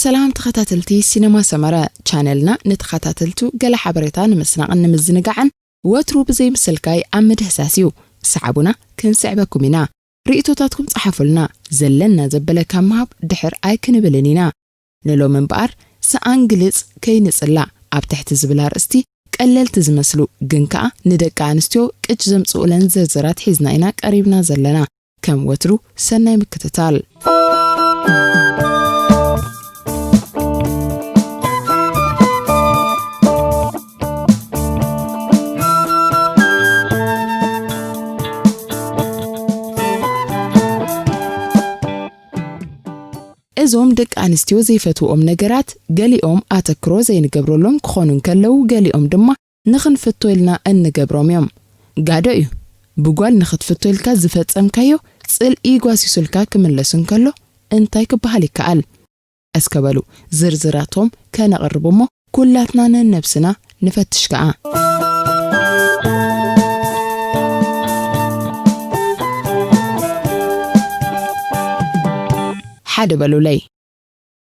ሰላም ተኸታተልቲ ሲነማ ሰመረ ቻነልና፣ ንተኸታተልቱ ገለ ሓበሬታ ንምስናቕን ንምዝንጋዕን ወትሩ ብዘይ ምስልካይ ኣብ ምድህሳስ እዩ። ሰዓቡና ክንስዕበኩም ኢና። ርእይቶታትኩም ጸሓፉልና። ዘለና ዘበለ ካብ ምሃብ ድሕር ኣይክንብልን ኢና። ንሎም እምበኣር ሰኣን ግልጽ ከይንጽላ ኣብ ትሕቲ ዝብል ኣርእስቲ ቀለልቲ ዝመስሉ ግን ከኣ ንደቂ ኣንስትዮ ቅጭ ዘምጽኡለን ዝርዝራት ሒዝና ኢና ቀሪብና ዘለና። ከም ወትሩ ሰናይ ምክትታል። እዞም ደቂ ኣንስትዮ ዘይፈትውኦም ነገራት፣ ገሊኦም ኣተክሮ ዘይንገብረሎም ክኾኑ እንከለዉ፣ ገሊኦም ድማ ንኽንፍቶ ኢልና እንገብሮም እዮም። ጋዶ እዩ። ብጓል ንኽትፍቶ ኢልካ ዝፈጸምካዮ ጽልኢ ጓሲሱልካ ክምለስ እንከሎ እንታይ ክበሃል ይከኣል? እስከ በሉ ዝርዝራቶም ከነቕርብ እሞ፣ ኩላትና ነነብስና ንፈትሽ ከኣ። ሓደ በሉለይ።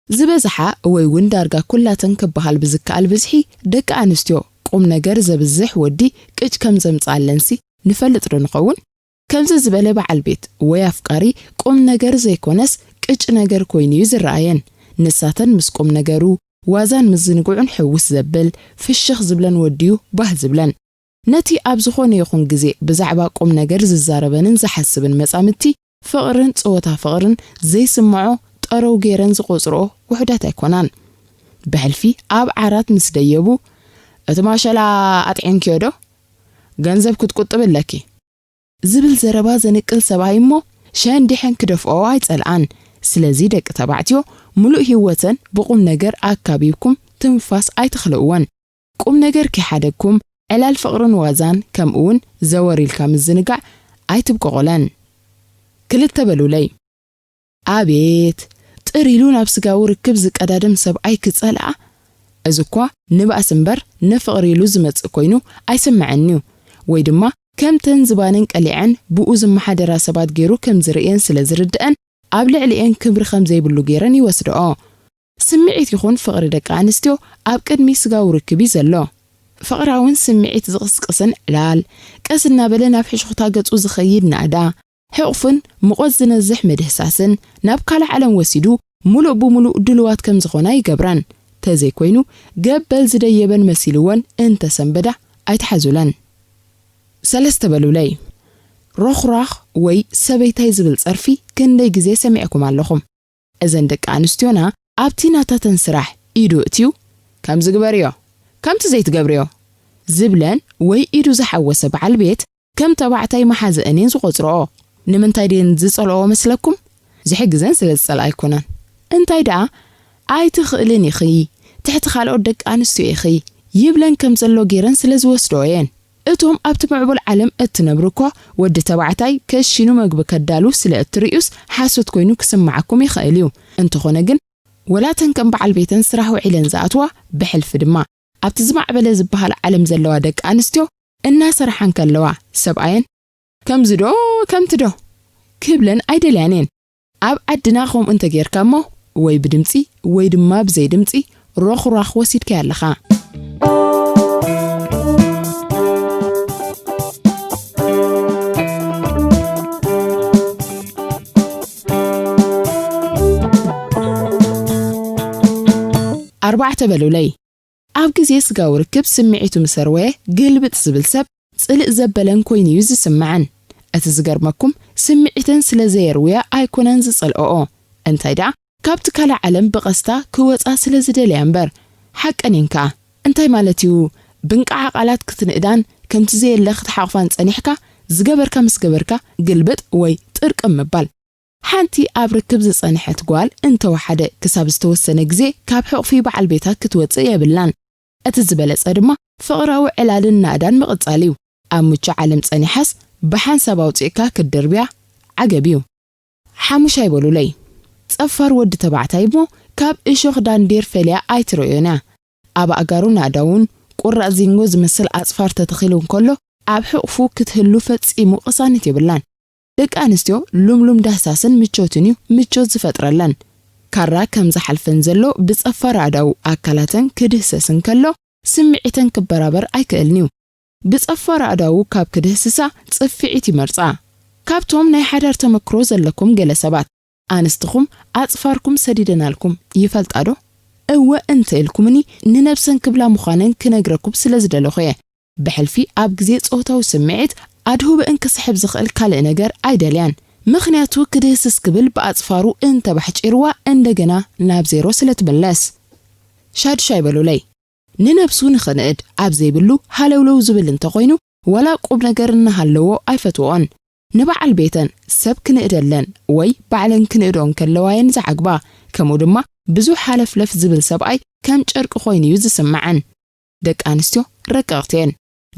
ዝበዝሓ ወይ እውን ዳርጋ ኩላተን ክበሃል ብዝከኣል ብዝሒ ደቂ ኣንስትዮ ቁም ነገር ዘብዝሕ ወዲ ቅጭ ከም ዘምጽኣለንሲ ንፈልጥ ዶ ንኸውን? ከምዚ ዝበለ በዓል ቤት ወይ ኣፍቃሪ ቁም ነገር ዘይኮነስ ቅጭ ነገር ኮይኑ እዩ ዝረኣየን። ንሳተን ምስ ቁም ነገሩ፣ ዋዛን ምዝንግዑን ሕውስ ዘብል፣ ፍሽኽ ዝብለን ወዲ እዩ ባህ ዝብለን። ነቲ ኣብ ዝኾነ ይኹን ግዜ ብዛዕባ ቁም ነገር ዝዛረበንን ዝሓስብን መጻምድቲ፣ ፍቕርን ጸወታ ፍቕርን ዘይስምዖ ጠረው ገይረን ዝቖጽርኦ ውሑዳት ኣይኮናን። ብሕልፊ ኣብ ዓራት ምስ ደየቡ፣ "እቲ ማሸላ ኣጥዒንክዮ ዶ? ገንዘብ ክትቁጥብ ኣለኪ" ዝብል ዘረባ ዘንቅል ሰብኣይ እሞ ሸንዲሐን ክደፍኦ ኣይጸልኣን። ስለዚ ደቂ ተባዕትዮ ምሉእ ህይወተን ብቁም ነገር ኣካቢብኩም ትንፋስ ኣይትኽልእወን። ቁም ነገር ከይሓደግኩም ዕላል ፍቕርን ዋዛን ከምኡውን ዘወር ኢልካ ምዝንጋዕ ኣይትብቀቑለን። ክልተ በሉለይ። ኣቤት ጥር ኢሉ ናብ ስጋዊ ርክብ ዝቀዳደም ሰብኣይ ክጸልኣ። እዚ እኳ ንባእሲ እምበር ንፍቕሪ ኢሉ ዝመጽእ ኮይኑ ኣይስምዐን'ዩ። ወይ ድማ ከምተን ዝባነን ቀሊዐን ብኡ ዝመሓደራ ሰባት ገይሩ ከም ዝርእየን ስለ ዝርድአን ኣብ ልዕሊኤን ክብሪ ከም ዘይብሉ ገይረን ይወስድኦ። ስምዒት ይኹን ፍቕሪ ደቂ ኣንስትዮ ኣብ ቅድሚ ስጋዊ ርክብ እዩ ዘሎ። ፍቕራውን ስምዒት ዝቕስቅስን ዕላል፣ ቀስ እናበለ ናብ ሕሹኽታ ገጹ ዝኸይድ ናእዳ፣ ሕቑፍን ሙቐት ዝነዝሕ ምድህሳስን ናብ ካልእ ዓለም ወሲዱ ምሉእ ብምሉእ ድሉዋት ከም ዝኾና ይገብረን። ተዘይኮይኑ ገበል ዝደየበን መሲልወን እንተሰንበዳ ኣይትሓዙለን። ሰለስተ በሉለይ። ሮኽራኽ ወይ ሰበይታይ ዝብል ጸርፊ ክንደይ ግዜ ሰሚዕኩም ኣለኹም? እዘን ደቂ ኣንስትዮና ኣብቲ ናታተን ስራሕ ኢዱ እትዩ፣ "ከምዚ ግበርዮ፣ ከምቲ ዘይትገብርዮ" ዝብለን ወይ ኢዱ ዝሓወሰ በዓል ቤት ከም ተባዕታይ መሓዘአን እየን ዝቖጽርኦ። ንምንታይ ድየን ዝጸልኦ መስለኩም? ዝሕግዘን ስለ ዝጸልኣ ኣይኮነን። እንታይ ደኣ፣ "ኣይትኽእልን ኢኺ፣ ትሕቲ ካልኦት ደቂ ኣንስትዮ ኢኺ" ይብለን ከም ዘሎ ገይረን ስለ ዝወስድኦ እየን። እቶም ኣብቲ ምዕቡል ዓለም እትነብሩ እኳ፣ ወዲ ተባዕታይ ከሺኑ መግቢ ከዳሉ ስለ እትርእዩስ ሓሶት ኮይኑ ክስምዓኩም ይኽእል እዩ። እንተኾነ ግን፣ ወላ እተን ከም በዓል ቤተን ስራሕ ውዒለን ዝኣትዋ፣ ብሕልፊ ድማ ኣብቲ ዝማዕበለ ዝበሃል ዓለም ዘለዋ ደቂ ኣንስትዮ እናሰርሓ እንከለዋ፣ ሰብኣየን "ከምዚ ዶ ከምቲ ዶ" ክብለን ኣይደልያን እየን። ኣብ ዓድና ከምኡ እንተጌርካ እሞ፣ ወይ ብድምጺ ወይ ድማ ብዘይ ድምጺ ሮኽራኽ ወሲድካዮ ኣለኻ። ኣርባዕተ በሉለይ። ኣብ ግዜ ስጋዊ ርክብ ስምዒቱ ምስ ኣርወየ ግልብጥ ዝብል ሰብ ጽልእ ዘበለን ኮይኑ እዩ ዝስምዐን። እቲ ዝገርመኩም፣ ስምዒተን ስለ ዘየርውያ ኣይኮነን ዝጸልኦኦ። እንታይ ደኣ፣ ካብቲ ካልእ ዓለም ብቐስታ ክወጻ ስለ ዝደልያ እምበር። ሓቀን እየን ከኣ። እንታይ ማለት እዩ? ብንቃዓ ቃላት ክትንእዳን ከምቲ ዘየለ ክትሓቑፋን ጸኒሕካ፣ ዝገበርካ ምስ ገበርካ ግልብጥ ወይ ጥርቅም ምባል። ሓንቲ ኣብ ርክብ ዝጸንሐት ጓል እንተወሓደ ክሳብ ዝተወሰነ ግዜ ካብ ሕቑፊ በዓል ቤታ ክትወጽእ የብላን። እቲ ዝበለጸ ድማ ፍቕራዊ ዕላልን ናእዳን ምቕጻል እዩ። ኣብ ምቹእ ዓለም ጸኒሓስ ብሓንሳብ ኣውጺእካ ክትድርብያ ዓገብ እዩ። ሓሙሻይ በሉለይ። ጸፋር ወዲ ተባዕታይ እሞ ካብ እሾኽ ዳንዴር ፈልያ ኣይትርእዮን እያ። ኣብ ኣእጋሩ ናእዳውን ቁራጽ ዚንጎ ዝመስል ኣጽፋር ተተኺሉ እንከሎ፣ ኣብ ሕቑፉ ክትህሉ ፈጺሙ ቅሳነት የብላን። ደቂ ኣንስትዮ ሉምሉም ዳህሳስን ምቾትን እዩ ምቾት ዝፈጥረለን። ካራ ከም ዝሓልፈን ዘሎ ብጸፋር ኣእዳዉ ኣካላተን ክድህሰስ እንከሎ፣ ስምዒተን ክበራበር ኣይክእልን እዩ። ብጸፋር ኣእዳዉ ካብ ክድህስሳ ጽፍዒት ይመርጻ። ካብቶም ናይ ሓዳር ተመክሮ ዘለኩም ገለ ሰባት፣ ኣንስትኹም ኣጽፋርኩም ሰዲደናልኩም ይፈልጣ ዶ? እወ እንተ ኢልኩምኒ፣ ንነብሰን ክብላ ምዃነን ክነግረኩም ስለ ዝደለኹ እየ። ብሕልፊ ኣብ ግዜ ጾታዊ ስምዒት ኣድህቦኣን ክስሕብ ዝኽእል ካልእ ነገር ኣይደልያን። ምኽንያቱ ክድህስስ ክብል ብኣጽፋሩ እንተ ባሕጪርዋ እንደገና ናብ ዜሮ ስለ ትምለስ። ሻዱሻይ በሉለይ። ንነብሱ ንኽንእድ ኣብ ዘይብሉ ሃለውለው ዝብል እንተኾይኑ፣ ዋላ ቁም ነገር እናሃለዎ ኣይፈትዎን። ንበዓል ቤተን ሰብ ክንእደለን ወይ ባዕለን ክንእድኦ እንከለዋ እየን ዝዓግባ። ከምኡ ድማ ብዙሕ ሃለፍለፍ ዝብል ሰብኣይ ከም ጨርቂ ኮይኑ እዩ ዝስምዐን። ደቂ ኣንስትዮ ረቀቕቲ እየን።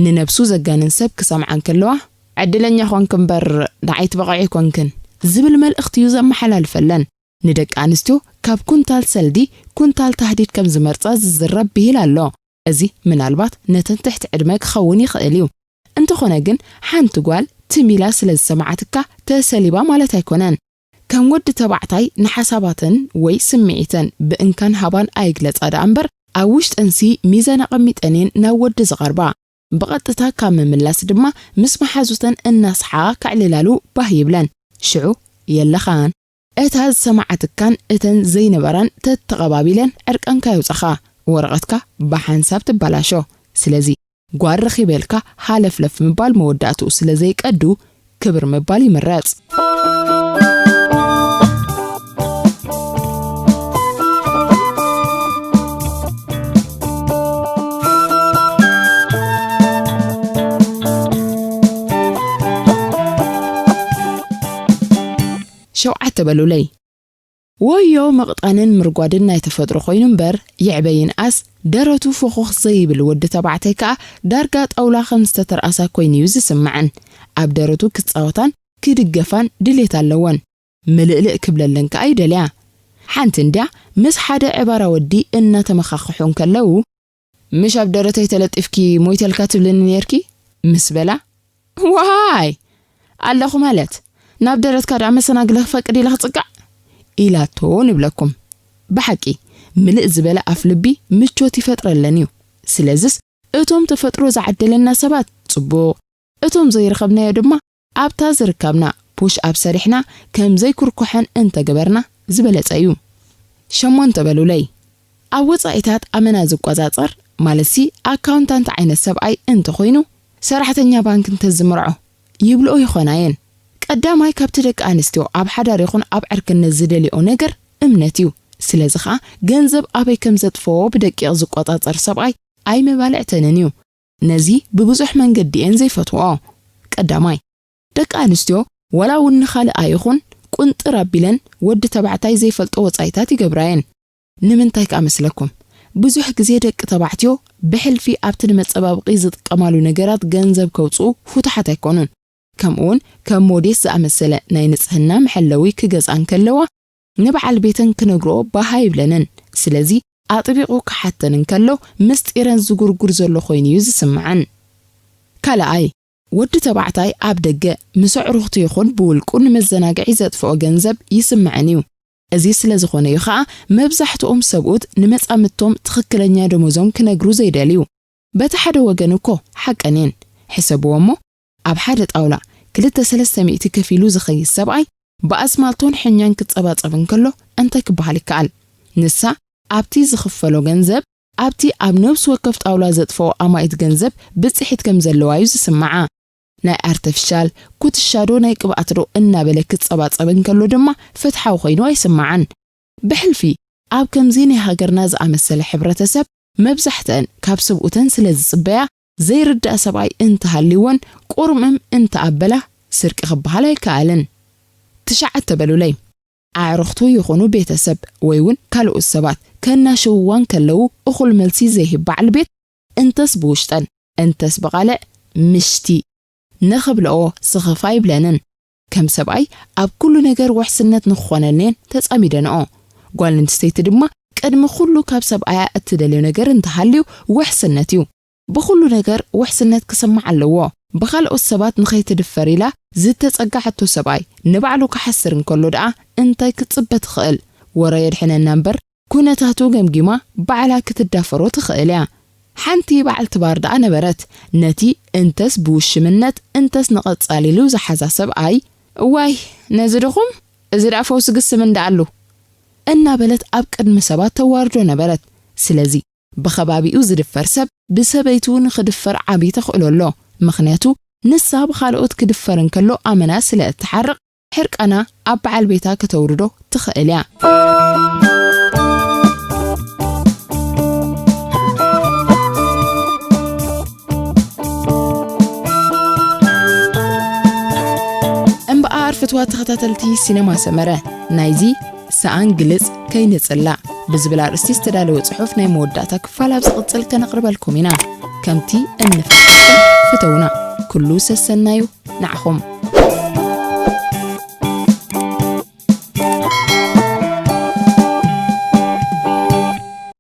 ንነብሱ ዘጋንን ሰብ ክሰምዓ እንከለዋ፣ "ዕድለኛ ኾንክ እምበር ንዓይ ትበቕዒ ኣይኮንክን" ዝብል መልእኽቲ እዩ ዘመሓላልፈለን። ንደቂ ኣንስትዮ ካብ ኩንታል ሰልዲ ኩንታል ታህዲድ ከም ዝመርጻ ዝዝረብ ብሂል ኣሎ። እዚ ምናልባት ነተን ትሕቲ ዕድመ ክኸውን ይኽእል እዩ። እንተኾነ ግን ሓንቲ ጓል ትም ኢላ ስለ ዝሰምዓትካ ተሰሊባ ማለት ኣይኮነን። ከም ወዲ ተባዕታይ ንሓሳባተን ወይ ስምዒተን ብእንካን ሃባን ኣይግለጻ ደኣ እምበር፣ ኣብ ውሽጠንሲ ሚዛን ኣቐሚጠን እየን ናብ ወዲ ዝቐርባ። ብቐጥታ ካብ ምምላስ ድማ ምስ መሓዙተን እናሰሓቓ ከዕልላሉ ባህ ይብለን። ሽዑ የለኻን። እታ ዝሰማዓትካን እተን ዘይነበራን ተተቐባቢለን ዕርቃንካ የውጻኻ፣ ወረቐትካ ብሓንሳብ ትበላሾ። ስለዚ ጓል ረኺበ ኢልካ ሃለፍለፍ ምባል መወዳእትኡ ስለ ዘይቀዱ ክብር ምባል ይምረጽ። ሸውዓተ በሉለይ። ወዮ ምቕጣንን ምርጓድን ናይ ተፈጥሮ ኮይኑ እምበር፣ ይዕበ ይንኣስ፣ ደረቱ ፍኹኽ ዘይብል ወዲ ተባዕታይ ከኣ ዳርጋ ጣውላ ከም ዝተተርኣሳ ኮይኑ እዩ ዝስምዐን። ኣብ ደረቱ ክጻወታን ክድገፋን ድሌት ኣለወን። ምልእልእ ክብለለን ከኣ ይደልያ። ሓንቲ እንድያ ምስ ሓደ ዕባራ ወዲ እናተመኻኽሑ እንከለዉ፣ "ምሽ ኣብ ደረተይ ተለጢፍኪ ሞይተልካ ትብልኒ ኔርኪ?" ምስ በላ፣ "ዋይ! ኣለኹ ማለት፣ ናብ ደረትካ ደኣ መሰናግለ ክፈቅድ ኢለ ክጽጋዕ?" ኢላቶ ንብለኩም። ብሓቂ፣ ምልእ ዝበለ ኣፍ ልቢ ምቾት ይፈጥረለን እዩ። ስለዝስ፣ እቶም ተፈጥሮ ዝዓደለና ሰባት ጽቡቕ፣ እቶም ዘይረኸብናዮ ድማ ኣብታ ዝርከብና ፑሽ ኣፕ ሰሪሕና ከም ዘይኩርኩሐን እንተገበርና ዝበለጸ እዩ። ሸሞንተ በሉለይ። ኣብ ወጻኢታት ኣመና ዝቆጻጸር፣ ማለትሲ ኣካውንታንት ዓይነት ሰብኣይ እንተኾይኑ፣ ሰራሕተኛ ባንክ እንተዝምርዖ ይብልኦ ይኾና እየን። ቀዳማይ ካብቲ ደቂ ኣንስትዮ ኣብ ሓዳር ይኹን ኣብ ዕርክነት ዝደልይኦ ነገር እምነት እዩ። ስለዚ ኸኣ ገንዘብ ኣበይ ከም ዘጥፈዎ ብደቂቕ ዝቆጻጸር ሰብኣይ ኣይመባልዕተንን እዩ። ነዚ ብብዙሕ መንገዲ እየን ዘይፈትውኦ። ቀዳማይ፣ ደቂ ኣንስትዮ ዋላ እውን ንኻልኣ ይኹን ቁንጥር ኣቢለን ወዲ ተባዕታይ ዘይፈልጦ ወጻኢታት ይገብራ እየን። ንምንታይ ከኣ መስለኩም? ብዙሕ ግዜ ደቂ ተባዕትዮ ብሕልፊ ኣብቲ ንመጸባበቒ ዝጥቀማሉ ነገራት ገንዘብ ከውጽኡ ፍቱሓት ኣይኮኑን። ከምኡውን ከም ሞዴስ ዝኣመሰለ ናይ ንጽህና መሐለዊ ክገዝኣ እንከለዋ ንበዓል ቤተን ክነግርኦ ባህ ኣይብለንን። ስለዚ ኣጥቢቑ ክሓተን እንከሎ ምስጢረን ዝጉርጉር ዘሎ ኮይኑ እዩ ዝስምዐን። ካልኣይ፣ ወዲ ተባዕታይ ኣብ ደገ ምስ ኣዕሩኽቱ ይኹን ብውልቁ ንመዘናግዒ ዘጥፍኦ ገንዘብ ይስምዐን እዩ። እዚ ስለ ዝኾነ እዩ ኸኣ መብዛሕትኦም ሰብኡት ንመጻምድቶም ትኽክለኛ ደሞዞም ክነግሩ ዘይደልዩ። በቲ ሓደ ወገን እኮ ሓቀን እየን። ሕሰብዎ እሞ፣ ኣብ ሓደ ጣውላ ክልተ ሰለስተ ሚእቲ ከፊሉ ዝኸይድ ሰብኣይ ብኣስማልቶን ሕኛን ክጸባጸብ እንከሎ እንታይ ክበሃል ይከኣል? ንሳ ኣብቲ ዝኽፈሎ ገንዘብ፣ ኣብቲ ኣብ ነፍሲ ወከፍ ጣውላ ዘጥፍኦ ኣማኢት ገንዘብ ብጽሒት ከም ዘለዋ እዩ ዝስምዓ። ናይ ኣርተፊሻል፣ ኩትሻ ዶ ናይ ቅብኣት ዶ እናበለ ክጸባጸብ እንከሎ ድማ ፍትሓዊ ኮይኑ ኣይስምዓን። ብሕልፊ ኣብ ከምዚ ናይ ሃገርና ዝኣመሰለ ሕብረተሰብ መብዛሕትአን ካብ ሰብኡተን ስለ ዝጽበያ ዘይርዳእ ሰብኣይ እንተሃልይወን ቁርምም እንተኣበላ ስርቂ ክበሃል ኣይከኣልን። ትሽዓተ በሉለይ። ኣዕሩኽቱ ይኹኑ ቤተሰብ ወይ እውን ካልኦት ሰባት ከናሽውዋ እንከለዉ እኹል መልሲ ዘይህብ በዓል ቤት እንተስ ብውሽጠን እንተስ ብቓልዕ ምሽቲ ንኽብልኦ ስኽፍ ኣይብለንን። ከም ሰብኣይ ኣብ ኩሉ ነገር ውሕስነት ንኽኾነንን እየን ተጸሚደንኦ። ጓል ኣንስተይቲ ድማ ቅድሚ ኩሉ ካብ ሰብኣያ እትደልዮ ነገር እንተሃልዩ ውሕስነት እዩ። ብኹሉ ነገር ውሕስነት ክስማዓ ኣለዎ። ብኻልኦት ሰባት ንኸይትድፈር ኢላ ዝተጸጋዐቶ ሰብኣይ ንባዕሉ ክሓስር እንከሎ ደኣ እንታይ ክትጽበ ትኽእል? ወረ የድሕነና እምበር፣ ኩነታቱ ገምጊማ ባዕላ ክትዳፈሮ ትኽእል እያ። ሓንቲ በዓልቲ ባር ደኣ ነበረት፣ ነቲ እንተስ ብውሽምነት እንተስ ንቐጻሊሉ ዝሓዛ ሰብኣይ፣ "እዋይ፣ ነዚ ድኹም፣ እዚ ደኣ ፈውሲ ግስም እንዳ ኣሉ" እናበለት ኣብ ቅድሚ ሰባት ተዋርዶ ነበረት። ስለዚ ብኸባቢኡ ዝድፈር ሰብ ብሰበይቱ ንኽድፈር ዓቢ ተኽእሎ ኣሎ። ምኽንያቱ ንሳ ብኻልኦት ክድፈር እንከሎ ኣመና ስለ እትሓርቕ፣ ሕርቃና ኣብ በዓል ቤታ ከተውርዶ ትኽእል እያ። እምበኣር ፍትዋት ተኸታተልቲ ሲነማ ሰመረ፣ ናይዚ ሰኣን ግልጽ ከይንጽላእ ብዝብል ኣርእስቲ ዝተዳለወ ጽሑፍ ናይ መወዳእታ ክፋል ኣብ ዝቕጽል ከነቕርበልኩም ኢና። ከምቲ እንፈልጠኩም ፍተውና። ኩሉ ሰሰናዩ ንዓኹም።